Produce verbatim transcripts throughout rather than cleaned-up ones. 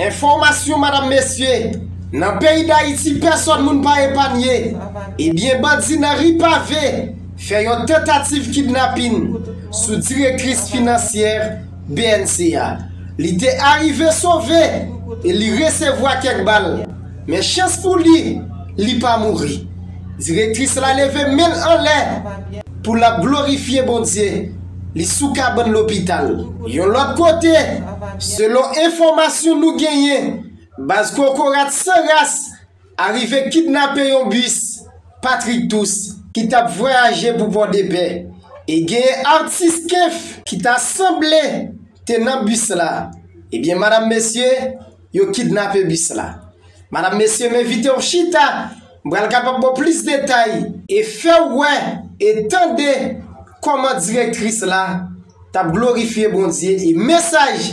Enfòmasyon, madanm, mesye, nan peyi Dayiti, pèsòn moun pa epanye. Ebyen, bandi nan ri Pave fè yon tantativ kidnapin sou direktris finansyè B N C a. Li te arive sove e li resevwa kèk bal. Men chans pou li, li pa mouri. Direktris la leve men l anlè pou l ap glorifye Bondye. Li sou kabann lopital. Yon lòt kote, selon enfòmasyon nou genyen, baz kokorat san ras arive kidnape yon bis Patrick Tous ki t ap vwayaje pou Pòdepè. E genyen atis Kenf ki ta sanble te nan bis la. Ebyen, madanm, mesye, yo kidnape bis la. Madanm, mesye, m envite w chita, m pral kapab ba w plis detay e fè w wè e tande kòman direktris la t ap glorifye Bondye e mesaj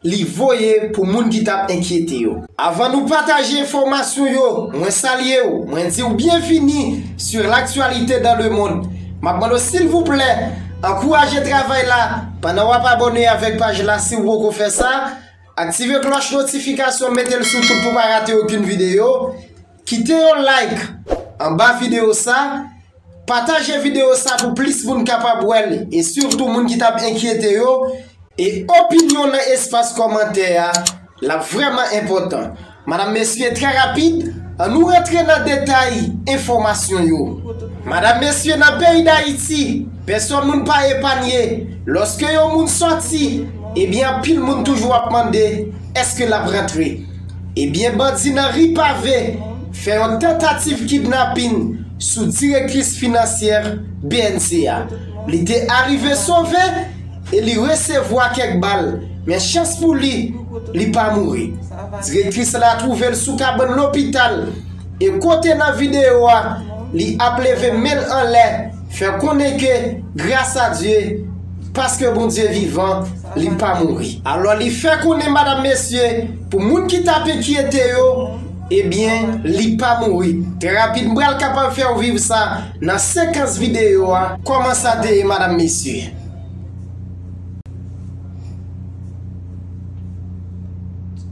li voye pou moun ki t ap enkyete yo. Avan nou pataje enfòmasyon yo, mwen salye w, mwen di w byenvini sur l'actualité dans le monde. M ap mande w, silvouplè, ankouraje travay la pandan w ap abòne avèk paj la si w poko fè sa. Aktive klòch notifikasyon, mete l sou tout pou pa rate okenn videyo. Kite yon like anba videyo sa. Pataje videyo sa pou plis moun kapab wè l, e sitou moun ki t ap enkyete yo. E opinyon nan espas kòmantè a, l ap vrèman enpòtan. Madanm, mesye, trè rapid, ann nou rantre nan detay enfòmasyon yo. Madanm, mesye, nan peyi Dayiti, pèsòn moun pa epanye. Lòske yon moun sòti, ebyen, anpil moun toujou ap mande èske l ap rantre. Ebyen, bandi nan ri Pave fè yon tantativ kidnapin sou direktris finansyè B N C a. Li te arive sove e li resevwa kèk bal, men chans pou li, li pa mouri. Direktris la twouve l sou kabann lopital e kote nan videyo a, li ap leve men l anlè, fè konnen ke gras a Dye, paske Bondye vivan, li pa mouri. Alò, li fè konnen, madanm, mesye, pou moun ki t ap enkyete yo, ebyen, li pa mouri. Trè rapid, m pral kapab fè w viv sa nan sekans videyo a. Kòman sa te ye, madanm, mesye?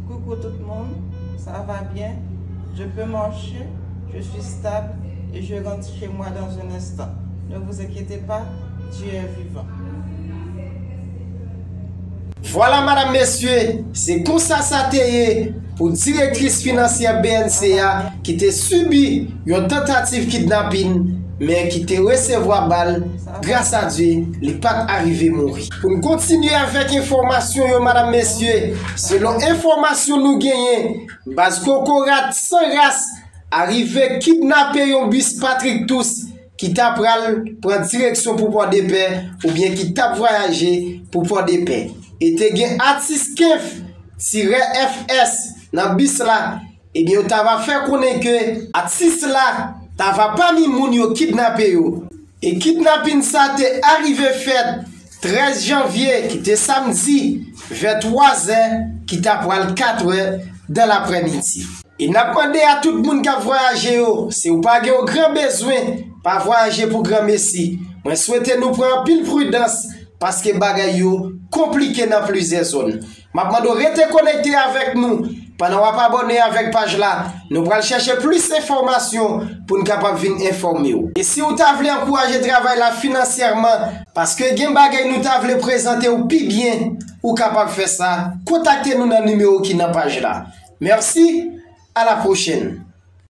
Coucou tout le monde, ça va bien? Je peux marcher, je suis stable et je rentre chez moi dans un instant. Ne vous inquiétez pas, Dieu est vivant. Vwala, madanm, mesye, se konsa sa te ye pou direktris finansyè B N C a ki te sibi yon tantativ kidnapin, men ki te resevwa bal. Gras a Dye, li pa t arive mouri. Pou n kontinye avèk enfòmasyon yo, madanm, mesye, selon enfòmasyon nou genyen, baz kokorat san ras arive kidnape yon bis Patrick Tous ki ta pral pran direksyon pou Pòdepè, oubyen ki t ap vwayaje pou Pòdepè. E te gen atis Kenf tirè F S nan bis la, ebyen, yo ta va fè konnen ke atis la ta va pami moun yo kidnape yo. E kidnapin sa te arive fèt trèz janvye, ki te samdi, vè twa zè, ki ta pral kat è dan laprèmidi. E n ap mande a tout moun k ap vwayaje yo, si w pa gen yon gran bezwen, pa vwayaje pou granmesi. Mwen swete nou pran anpil pridans, paske bagay yo konplike nan plizyè zòn. M ap mande w rete konekte avèk nou. Pandan w ap abòne avèk paj la, nou pral chèche plis enfòmasyon pou n kapab vin enfòme w. E si w ta vle ankouraje travay la finansyèman, paske gen bagay nou ta vle prezante w pi byen, ou kapab fè sa, kontakte nou nan nimewo ki nan paj la. Mèsi, à la prochaine.